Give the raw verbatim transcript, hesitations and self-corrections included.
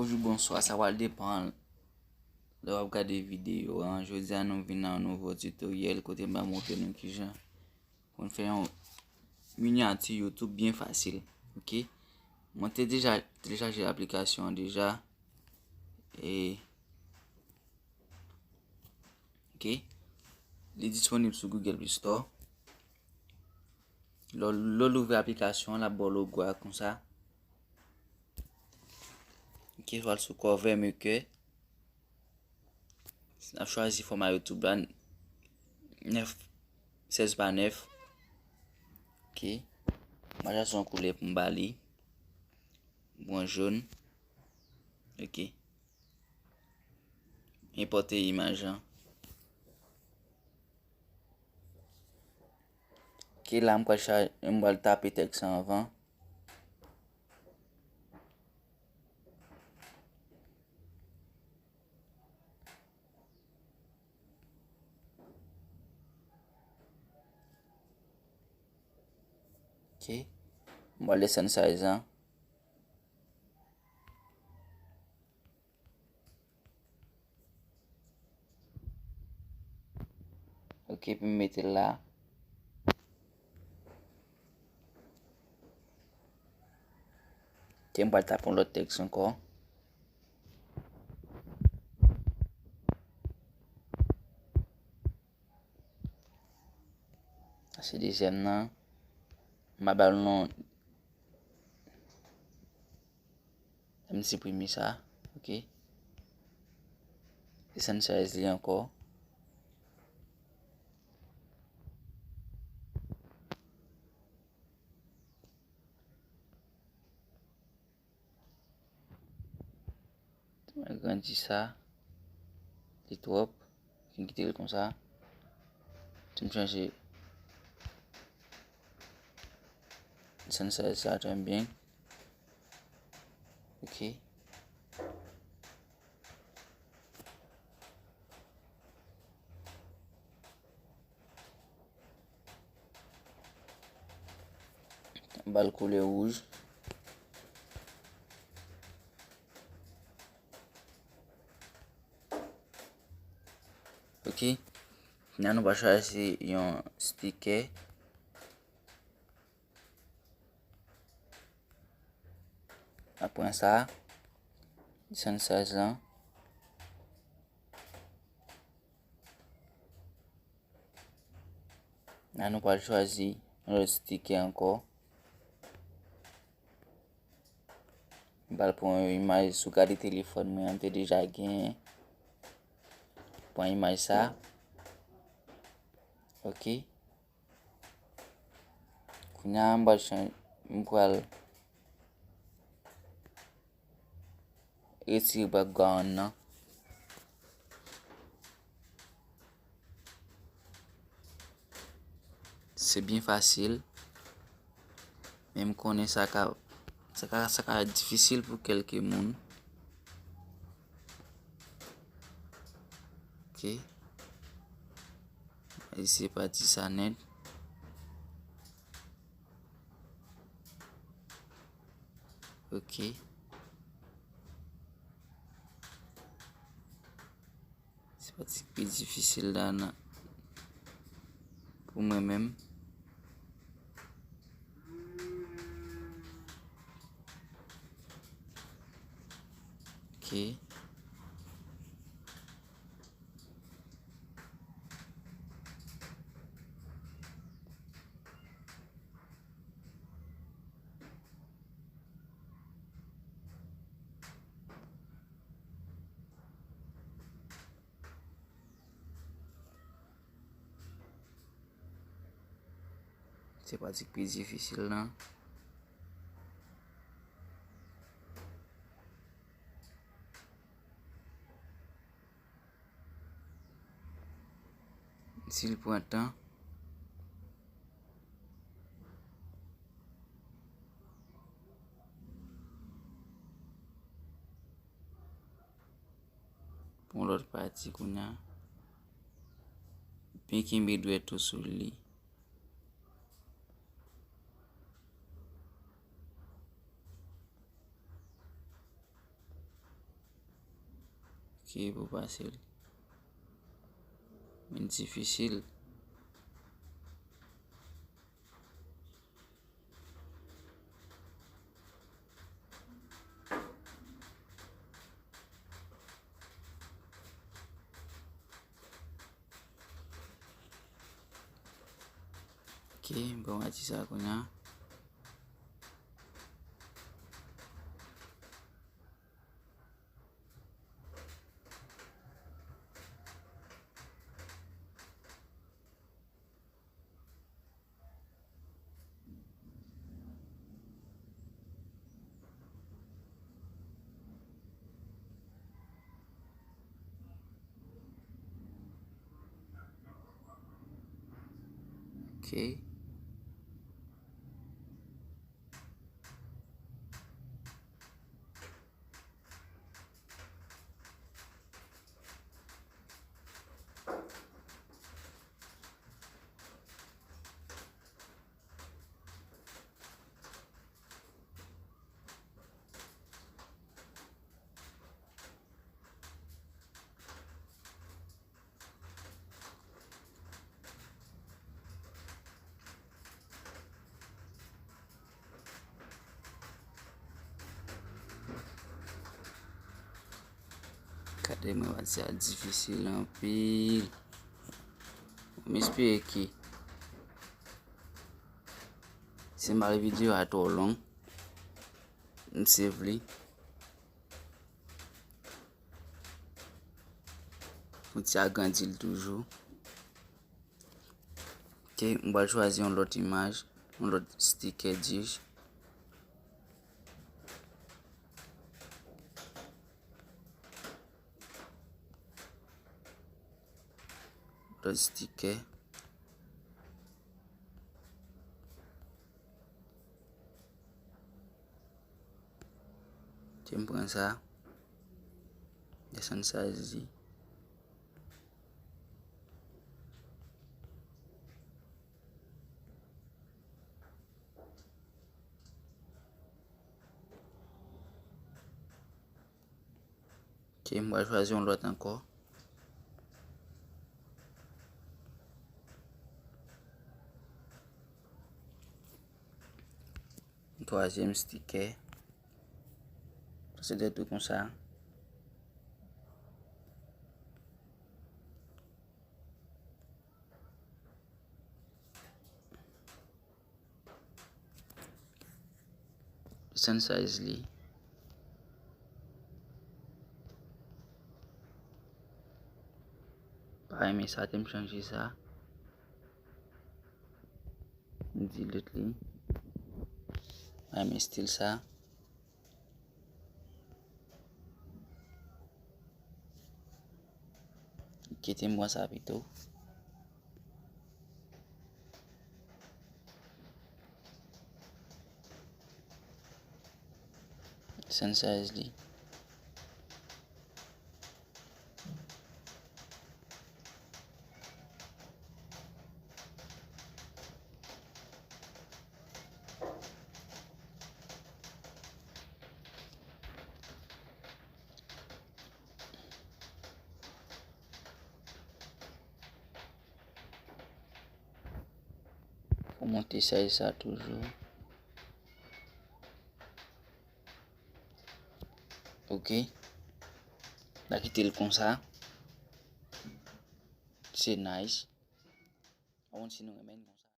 Bonjou, bonswa, sa pral depann lè w ap gade videyo a. Jodi a, nou vin nan yon nouvo tutoriel kote m ap montre nou kijan pou n fè yon minyati YouTube byen fasil. Ok? Mwen te deja telechaje aplikasyon an deja. E, ok? Li disponib sou Google Play Store. Lè w, lè w louvri aplikasyon an, l ap ba w logo a konsa. Ok, pral sou Cover Maker. N ap chwazi fòma YouTube la, nèf, sèz pa nèf. Ok. M a chwazi yon koulè pou m ba li. Bon, jòn. Ok. Enpòte imaj lan. Ok, la m pral cha-, m pral tape tèks lan anvan. Ok. M pral desann size lan. Ok, pou m mete l la. Ok, m pral tape yon lòt tèks ankò. Sa se dezyèm nan. M a ba l non. M siprime sa. Ok. Desann size li ankò. Mwen agrandi sa. Li twòp. Fè m kite l konsa. Fè m chanje. Desann size sa tou byen. Ok. Ba l koulè wouj. Ok. Kounye a nou va chwazi yon sticker. Apre sa, desann size lan. La nou pral chwazi yon lòt sticker ankò. M pral pran yon imaj, si w gade telefòn mwen an, m te deja genyen. Pran imaj sa. Ok. Kounye a m pral chan-, m pral retire background nan. Se byen fasil. Men m konnen sa ka, sa ka, sa ka difisil pou kèlke moun. Ok. Eseye pati sa nèt. Ok. Se pati ki pi difisil la nan, pou mwen menm. Ok. Se pati ki pi difisil lan. Si l pran tan. Pou yon lòt pati kounye a. Byen kenbe dwèt ou sou li. Ok, pou pase l. Men difisil. Ok, bon, m ap di sa kounye a. Ok. Gade mwen, pati a difisil anpil. M espere ke si m ba videyo a twò long, m save li. Pou ti agrandi l toujou. Ok, m pral chwazi yon lòt imaj, yon lòt sticker dish. Lòt sticker. Ok, m pran sa. Desann size li. Ok, m pral chwazi yon lòt ankò. Twazyèm sticker. Se de tou konsa. Desann size li. Pa renmen sa, te m chanje sa. M delete li. Pa renmen stil sa. Kite m pran sa pito. Desann size li. Pou monte size sa toujou. Ok. N a kite l konsa. Se nice. Pa konn si nou renmen l konsa.